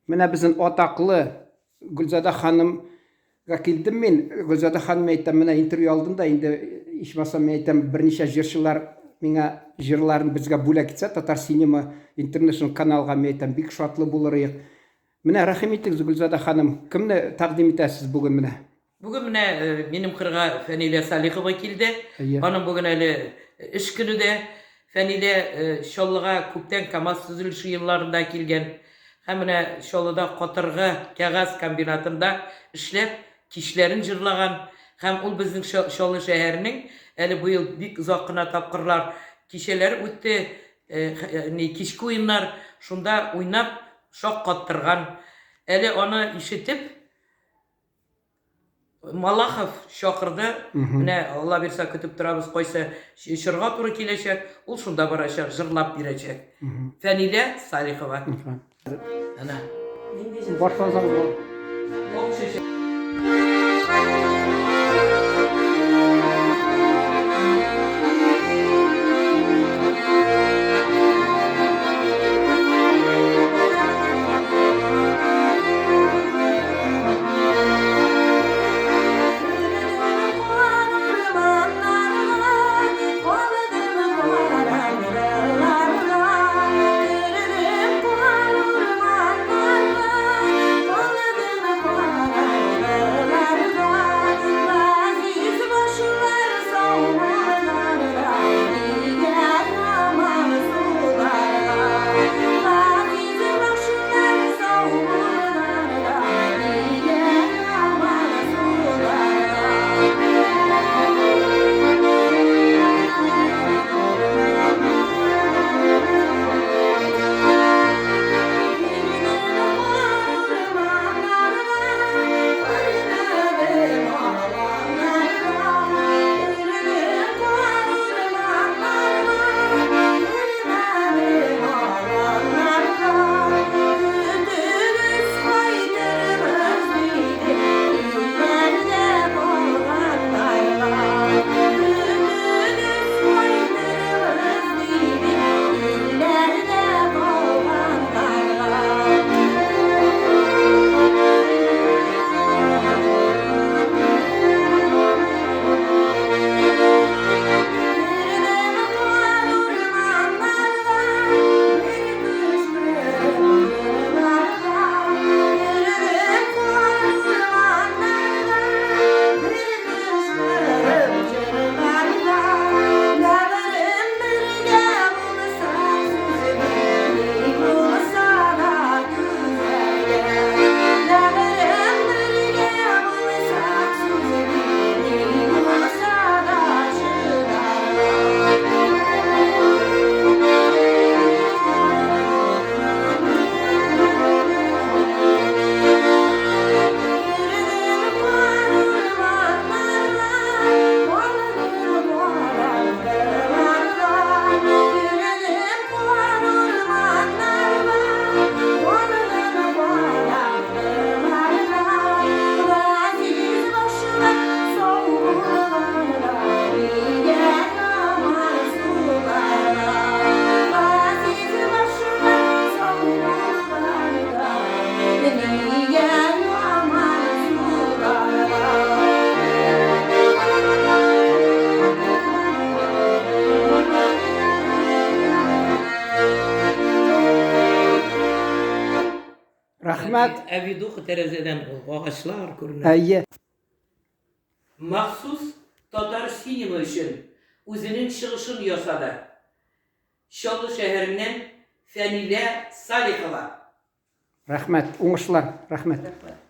Менә безнең атаклы Гөлзада ханымга килдем мин. Гөлзада ханым әйтәм, менә интервью алдым да инде ичмасам мин әйтәм, берничә җырчылар миңа җырларын безгә бүләк итсә, Татар Синема Интернешнл каналга мин әйтәм, бик шатлы булыр идек. Менә рәхим итегез, Гөлзада ханым, кемне тәкъдим итәсез бүген менә? Бүген менә минем кырга Фәнилә Салихова килде. Аның бүген әле эш көне дә. Фәнилә Чаллыга күптән КАМАЗ төзелеше елларында килгән. Һәм менә Чаллыда катыргы кәгазь комбинатында эшләп, кичләрен җырлаган. Һәм ул безнең Чаллы шәһәренең әле быел бик озак кына тапкырлар кичәләр үтте, кичке уеннар, шунда уйнап шаккаттырган. Әле аны ишетеп, Малахов чакырды. Менә Алла бирсә көтеп торабыз, кайсы чорга туры киләчәк, ул шунда барачак, җырлап бирәчәк. Фәнилә Салихова. Әнә. Башласаң була. Ак чәчәк. Рәхмәт. Ә видуха тәрәзәдән агачлар күренә. Әйе. Махсус Татар синема өчен үзенең чыгышын ясады. Чаллы шәһәреннән Фәнилә Салихова. Рәхмәт, уңышлар, рәхмәт. Рәхмәт.